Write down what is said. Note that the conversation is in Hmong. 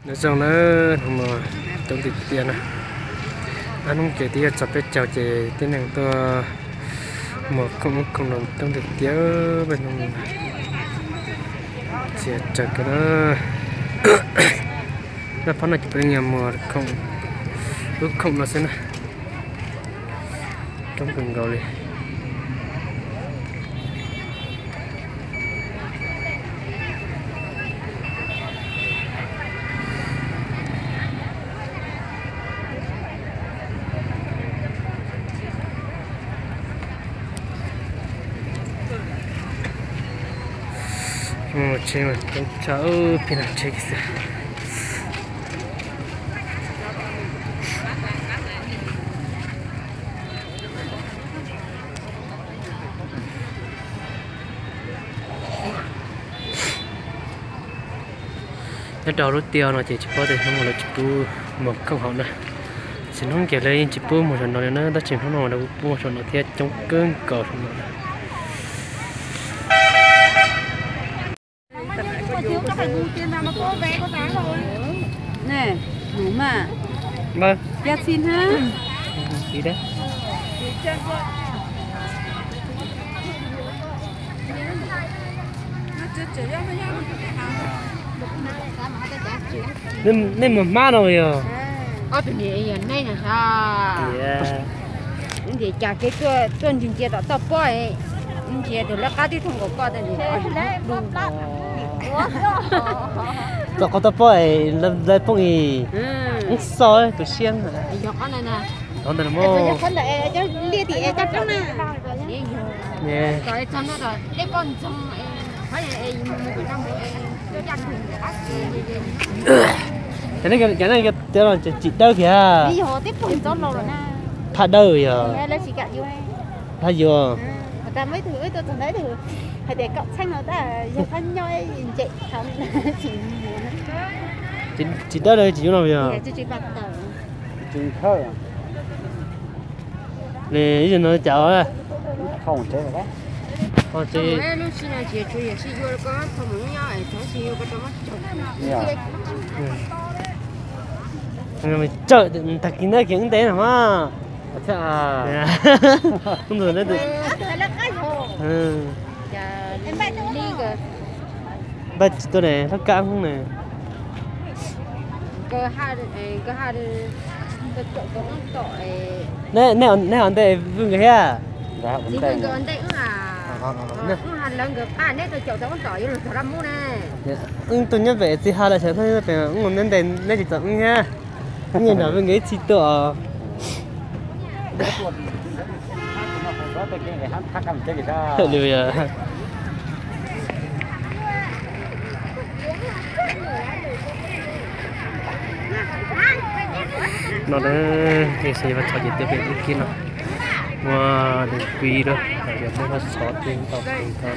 Zoo na, hnub no coob tiag tiag na. Ob hnub ces twb yuav txog peb caug ces tib neeg tuaj muag khoom ub khoom no coob tiag tiag, peb hnub no txias tsawg kawg na. Naj phob no ces peb yeej muag khoom ub khoom no xwb na. Coob kawg nkaus li. Tsheb mas coob tshaj, pheej nag tsheb kiag xwb. Nyob rau lub tiaj no ces tsis paub tias hnub no lawv tsis pub muag khoom hauv na. Txhua hnub ces lawv yeej tsis pub muag saum no li na, tab sis hnub no lawv pub muag saum no thiab coob kawg nkaus saum no na. Nej mus hmab no yog? Ob tug niam yog nej no sas. Tias cas kev tuaj ntsia ntsia tom toj pob, ntsia tus lawv qab twb thooj nkaus koj tas. Tom qhov toj pob es lawv poob ib xo tus siab. Yog qhov ntawd na. Qhov ntawd na. Cov nej cov tsis dawb kiag. Phaj dawb yog. Phaj yuav. Tsis dawb li tsis yuav no yog. Nws ib zaug no cas. Tsawm tag kis ntawd kiag wb ntes no mas. Npaj tsis tuaj ne, lab kab ne. Nej ho ntes vwm nkawd thiab? Wb tuaj nyob pem txiv ha lawm, xyov wb ntes neb tsis txog wb thiab. Wb nram vwm nkawd ib txhij tuaj os. No na, es xyov yuav txog ces tuaj pem ib kib no. Muaj nws kuib lawm, yog muaj lub xov twb tau tau.